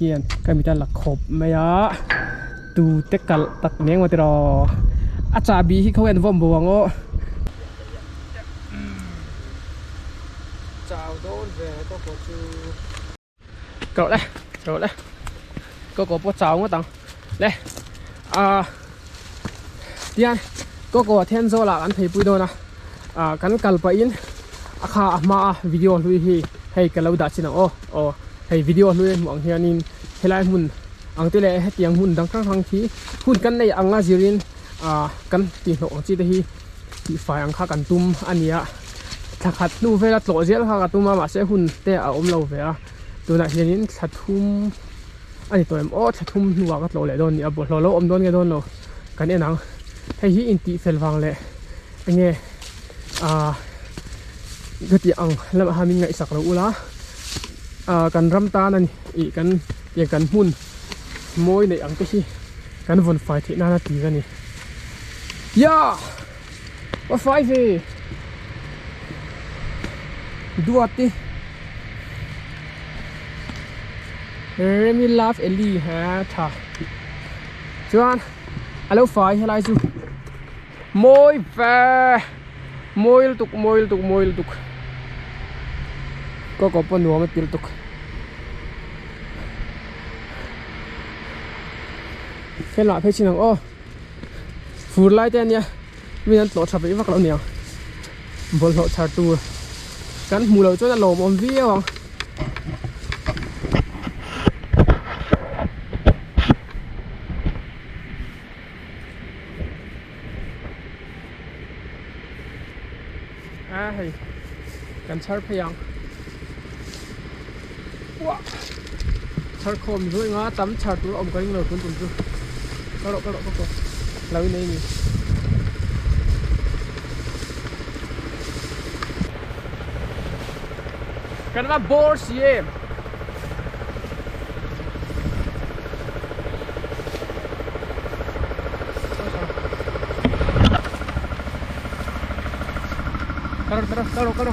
Hian ka mit a la khawp mai a tute kalh tak mai ang maw tiraw a chahbi hi khaw hian vawm bo ang aw chau dawn ve ko ko chu ka rawh le ka rawh le ko ko pawh chau ngawt ang le ah tihian ko ko ah thian zawlah kan pheipui dawn a ah kan kal pahin a kha a hma a video hlui hi hei ka lo dah chin ang aw aw hei video hlui a hmuh ang hianin helai hmun ang te leh hetiang hmun dang hrang hrang khi hun kan nei ang a zirin ah kan tihhlawh ang chi te hi tihfai ang kha kan tum a ni a thla khat hnu vela tlawh zel kha ka tum a mahse hun te a awm lo ve a tunah hianin thla thum a ni tawh em aw thla thum hnuah ka tlawh leh dawn a ni a bawlhhlawh lo awm dawn nge dawn lo kan en ang hei hi intihfel vang leh enge ah ka tih ang lamah khan min ngaihsak lo ula ah kan ram tan a ni ih kan tiang kan hmun mawi neih ang te hi kan vawn fai theih nana tir a ni ya va fai ve duat te Remi love Eli ha tha chuan a lo fai helai chu. Mawi ve mawi lutuk mawi lutuk mawi lutuk ka kawp a nuam a ti lutuk hela phei chin ang aw fur lai te ania mi an tlawh tha peih vak lo aniang bawlhhlawh chhar tur kan hmuh loh chuan a lawmawm viau ang. A hei kan chhar phei ang uah chhar khawm zuai nga tam chhar tur a awm ka ring lo tun tum chu ka rawh ka rawh ka rawh lo in ei ni kan va bawr si em. Karo karo karo karo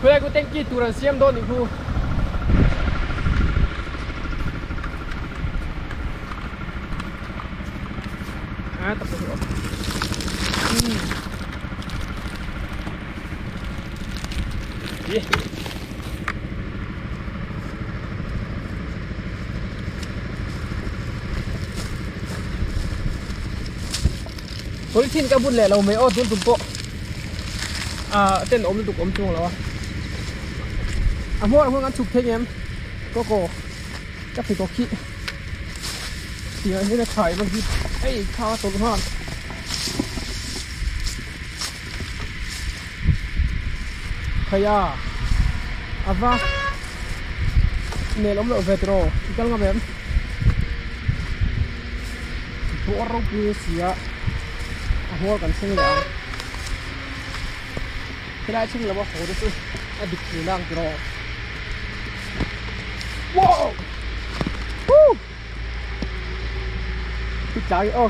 Khulai ku tanki tur an siam dawn nih khu. À, tập được. Ừ. Polythene ka bun leh lo mai aw tun tum pawh ah ten awm lutuk awm chung lo a a hmuar ang huan kan chhuk thei ngem kawkaw ka pheikhawk khi tiang hian a thlai vak hi hei kha a tawlh nghal Khaia a va nel awm loh ve tiraw i kal ngam em bawr ropui a si a a hmuar kan thleng leh ang helai thleng lova haw te chu a dik thin ang tiraw wow woo tlai aw.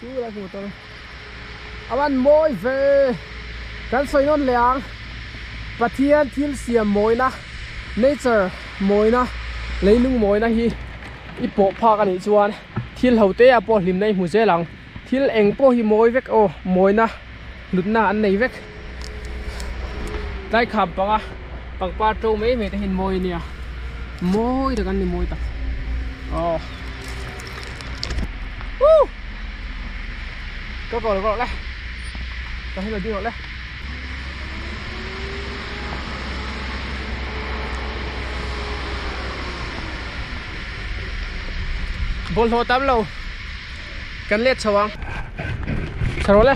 Chu lai hmu tawh a van mawi ve kan sawi nawn leh ang Pathian thil siam mawina nature mawina leilung mawina hi i pawh phak a nih chuan thil ho te ah pawh hlimna i hmu zel ang thil eng pawh hi mawi vek aw mawina hlutna an nei vek tlai kham panga pangpar to mai mai te hian mawi ania mawi tak an ni mawi tak aw woo ka kawr rawh le ka hi lo ding rawh le bawlhhlawh tam lo kan let chho ang chho rawh le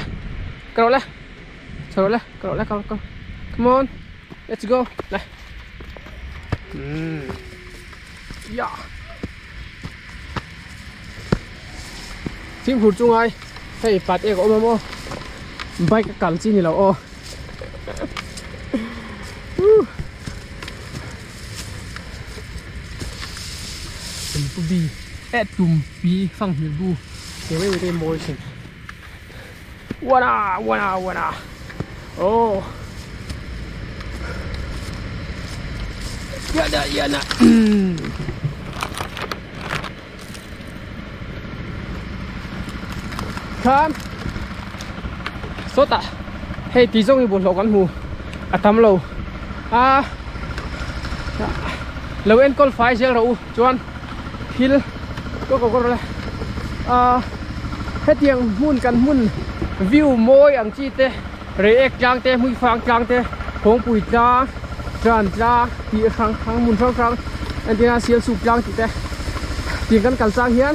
ka rawh le chho rawh le ka rawh le ka ka come on let's go le umm ya fimkhur chu ngai hei pat ek a awm a maw bike a kal chi ni lo aw tumpu bi eh tumpi fanghmir bu te mai mai te hi mawi thin. Uana uana uana aw Yana yana umm. Khan sawtah hei tih zawng hi bawlhhlawh kan hmu a tam lo a lo enkawl fai zel rawh u chuan thil ka ko kawr a hetiang hmun kan hmun view mawi ang chi te Reiek tlang te Hmuifang tlang te Kawngpui tlang Tran tlang tih hrang hrang hmun hrang hrang entirna Sialsuk tlang tih te tiang kan kal chang hian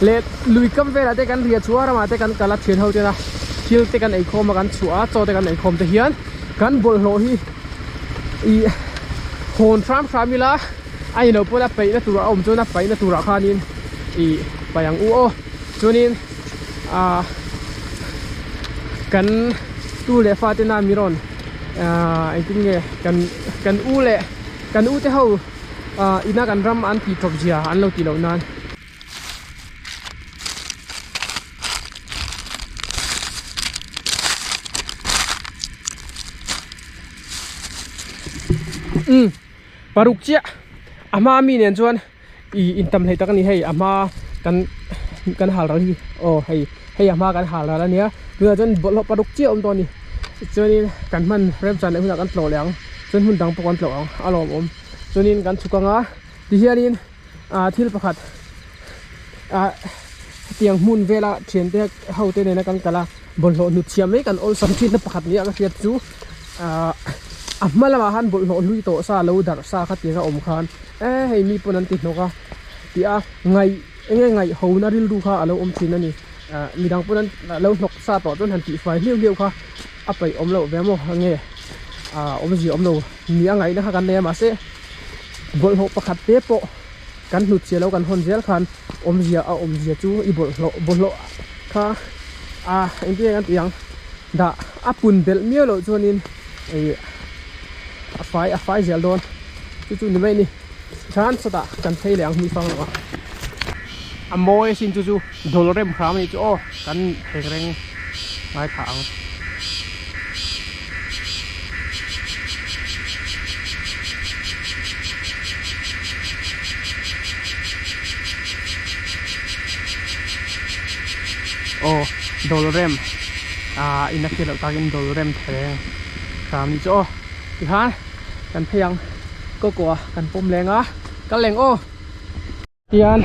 leh lui kam velah te kan riah chhuah a ramah te kan kal a thian ho tena thil te kan eikhawm a kan chhuah a chaw te kan eikhawm te hian kan bawlhhlawh hi ih hawn hram hram ila a ni lo pawn a peihna tur a awm chuan a paihna turah khanin ih paih ang u aw chuanin. ah kan tu leh fate na mi rawn ah engtin nge kan kan u leh kan u te ho ah ina kan ram an tih tawp zia an lo tih loh nan. Umm paruk chiah a hma ami nen chuan. Ih intam hlei tak a ni hei a hma kan kan hal ral hi aw hei hei a hma kan hal ral a nia tunah chuan bawlhhlawh paruk chiah a awm tawh a ni chuanin kan hman remchan leh hunah kan tlawh leh ang chuan hmun dang pawh kan tlawh ang a lawmawm chuanin kan chhuk anga tihianin ah thil pakhat ah hetiang hmun vela thiante ho te nena kan kal a bawlhhlawh hnut chhiah mai kan awlsam thin na pakhat nia ka hriat chu ah a hma lamah khan bawlhhlawh hlui tawh sa lo darh sa kha tiang a awm khan. E hei mi pawn an ti hnawk a tih a ngaih enge ngaih ho na rilru kha alo awm thin a ni ah midang pawn an lo hnawk sa tawh chuan han tih fai hliau hliau kha a peih awm loh ve maw enge ah awmzia awm lo ni a ngaihna kha kan nei a mahse bawlhhlawh pakhat te pawh kan hnut chiah lo kan hawn zel khan awmzia a awmzia chu i bawlhhlawh bawlhhlawh kha ah engtin nge kan tih ang dah a pun belh miau loh chuanin ih a fai a fai zel dawn. Chu chu ni mai a ni chuan chutah kan phei leh ang hmui fang lo a a mawi asin chu chu dawl rem hram a nih chu aw kan thei reng ngaithla ang. Aw dawl rem ah in a hriat loh takin dawl rem thereng hram a nih chu aw tikhan. Kan phei ang kawkaw kan pawm leng a kal leng aw tihian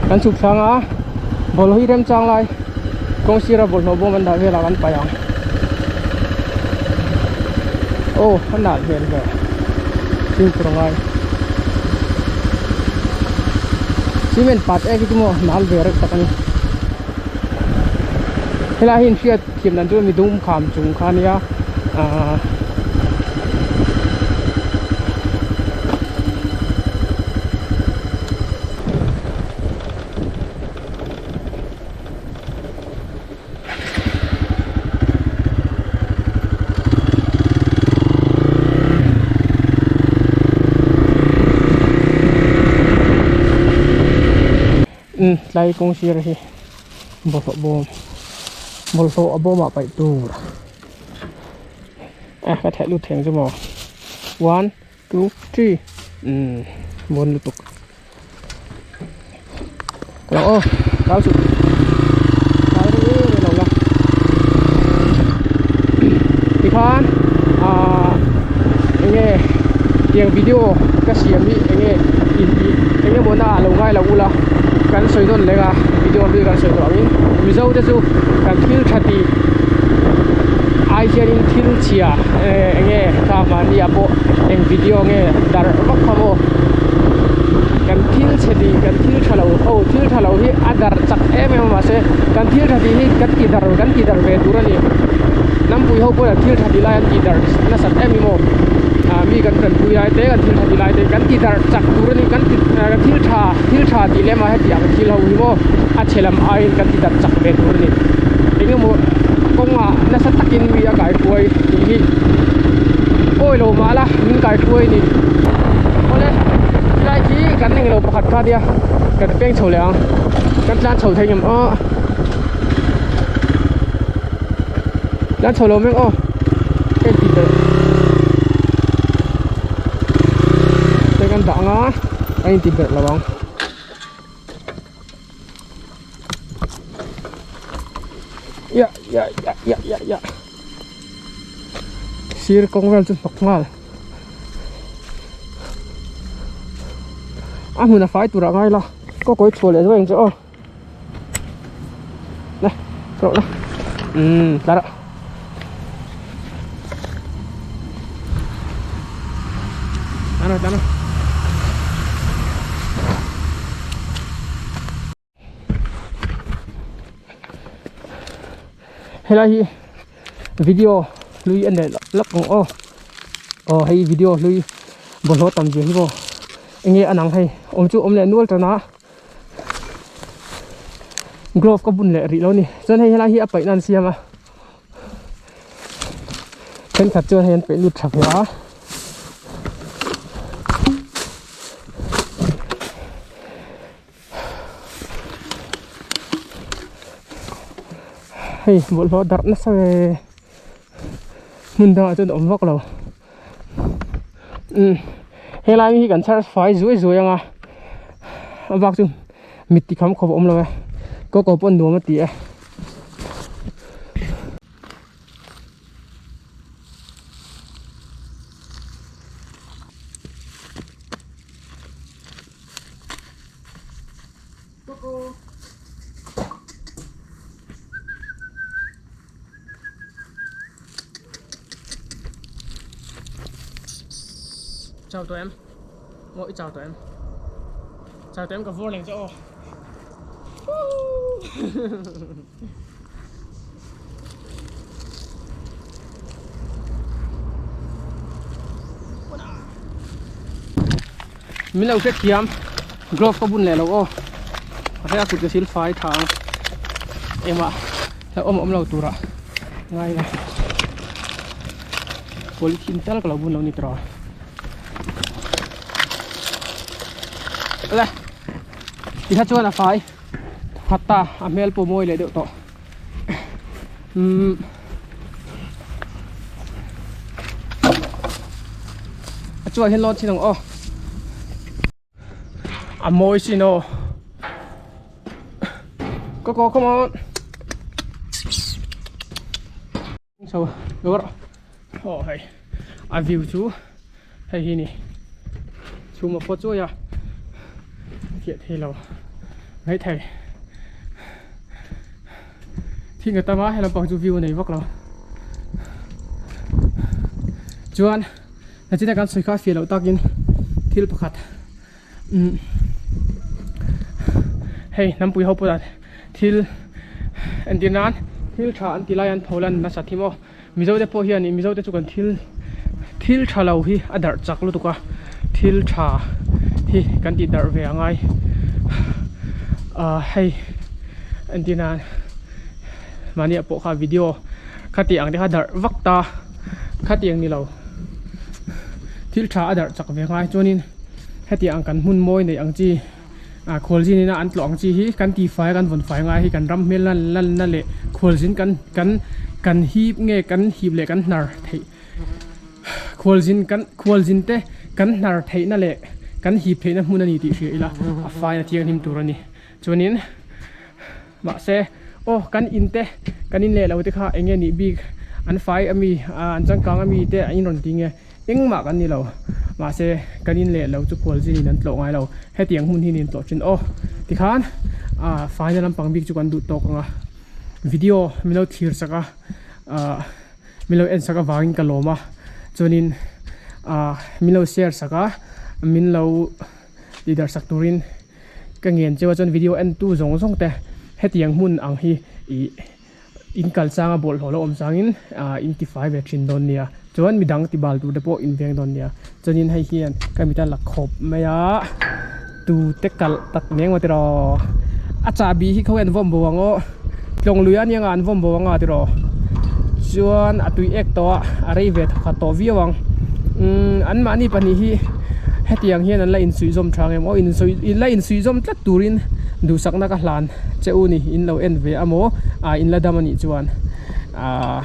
kan chhuk thlang a bawlhhlawh hi remchang lai kawng sira bawlhhlawh bawm an dah velah kan paih ang aw a nalh hmel ve fimkhur a ngai cement pat ek hi chu maw nal ve reuh tak a ni helai hi inhriat Thiam dan chu midum kham chung kha ania ahh umm tlai kawng sir hi bawlhhlawh bawm bawlhhlawh a bawmah paih tur a ka theih lut theng chu maw one two three umm bawn lutuk lo aw kal suh kal reng reng lo la tikhan ah enge tiang video ka siam hi enge intih eng emaw na ah lo ngai lo ula kan sawi nawn leng a video hlui kan sawi tawh angin mizo te chu kan thil tha tih ai hianin thil chhia enge kha mahni ah pawh eng video nge darh vak kha maw kan thil chhe tih kan thil tha lo ho thil tha lo hi a darh chak em em a mahse kan thil tha tih hi kan ti darh kan ti darh ve tur a ni hnampui ho pawh hian thil tha tih lai an tih darh nasat em hi maw ah mi kan tanpui lai te kan thil tha tih lai te kan ti darh chak tur a ni kan ti kan thil tha thil tha tih lem ah hetiang thil ho hi maw a chhe lam aiin kan ti darh chak ve tur a ni engemaw kawngah nasa takin mi a kaihruai tih hi awi lo mah la min kaihruai a ni awle chulai khi kan englo pakhat kha nia kan peng chho leh ang kan tlan chho thei ngem aw. Tlan chho lo mek aw ka inti belh te kan dah anga ka inti belh lo ang. Ya ya ya ya ya ya sir kawng vel chu hnawk nghal a hmun a fai turah ngai la kaw kawi chhuah leh zuai ang che aw. 来，走了。嗯，来了。来了，来了。Helai hi video hlui a nei lak ang aw aw hei video hlui bawlhhlawh tam zia hi maw enge a nang hei awm chu awm leh nual tan a. Glove ka bun leh rih lo ni chuan hei helai hi a paih nan siam a thenkhat chuan hei an peih lut tha ve a hei bawlhhlawh darh nasa ve hmun dangah chuan a awm vak lo. Umm helai hi kan chhar fai zuai zuai anga a bak chu mit ti kham khawp a awm lo e kaw kaw pawh nuam a ti e. Chào tụi em Ôi chào tụi em Chào tụi em cả vô lành cho Min lo hre thiam glove ka bun leh lo aw a hre a kut ka sil fai tha ang engmah hlauhawm a awm lo turah ngai ila polythene tal ka lo bun lo ni tawh le tikha chuan a fai khat ta a hmel pawh mawi leh deuh tawh umm a chuan hian lawn chin ang aw. A mawi sin aw Coco come on so lawr aw hei a view chu hei hi ni chhum a pawt chuai a fiah thei lo mai thei thing a tam a he lampang chu view a nei vak lo chuan Nachina kan sawi kha a fiah loh takin thil pakhat umm hei hnampui ho pawh thil entir nan thil tha an ti lai an pho lan nasa thi maw mizo te pawh hian mizo te chu kan thil thil tha lo hi a darh chak lutuk a thil tha hi kan tih darh ve a ngai ah hei entir nan mahni ah pawh kha video khati ang te kha darh vak ta khati ang ni lo. Thil tha a darh chak ve ngai chuanin hetiang ang kan hmun mawi neih ang chi ah khualzin ina an tlawh ang chi hi kan ti fai a kan vawn fai ngai hi kan ram hmel lan lanna leh khualzin kan kan kan hip nge kan hip leh kan hnar theih khualzin kan khualzin te kan hnar theihna leh kan hip theihna hmun a ni tih hria ila a fai a thianghlim tur a ni chuanin Mahse, aw kan in te, kan in leh lo te kha eng nge nih bik, an fai a mi, an changkang a mi te an inrawn ti nge, engmah kan ni lo. Mahse, kan in leh lo chu khualzin in an tlawh ngai lo, hetiang hmun hi nin tlawh thin aw. Tikhan, faina lampang bik chu kan duh tawk ang a, video min lo thlir sak a, min lo en sak avangin ka lawm a, chuanin min lo share sak a, min lo tihdarh sak turin ka ngen cheu a chuan video en tu zawng zawng te hetiang hmun ang hi ih in kal changa bawlhhlawh lo awm changin ah in tifai ve thin dawn nia chuan midang ti bal tur te pawh in veng dawn nia chuanin hei hian ka mita la khawp mai a tute kalh tak mai ang maw tiraw a chahbi hi khawnge an vawm bo ang aw tlawng lui a nia an vawm bo anga tiraw chuan a tui ek tawh a a rei ve thawkhat tawh viau ang umm anmahni pahnih hi hetiang hian an la insuihzawm tha ang em aw insuih in la insuihzawm tlat turin duhsakna ka hlan che u ni in lo en ve a maw ah in la dam a nih chuan ah.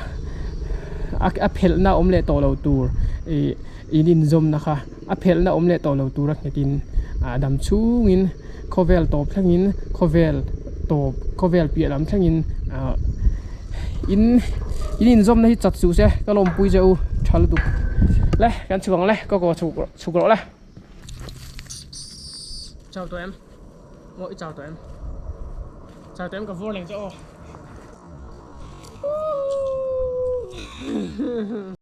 a phelhna awm leh tawh loh tur ih in inzawmna kha a phelhna awm leh tawh lo tura nghetin ah dam chhungin khawvel tawp thlengin khawvel tawp khawvel piah lam thlengin ah in in inzawmna hi chat suh se ka lawmpui che u tha lutuk le kan chhuk ang le ka kaw chhuk chhuk rawh le chau tawh em maw i chau tawh em chau tawh em ka vur leng che aw.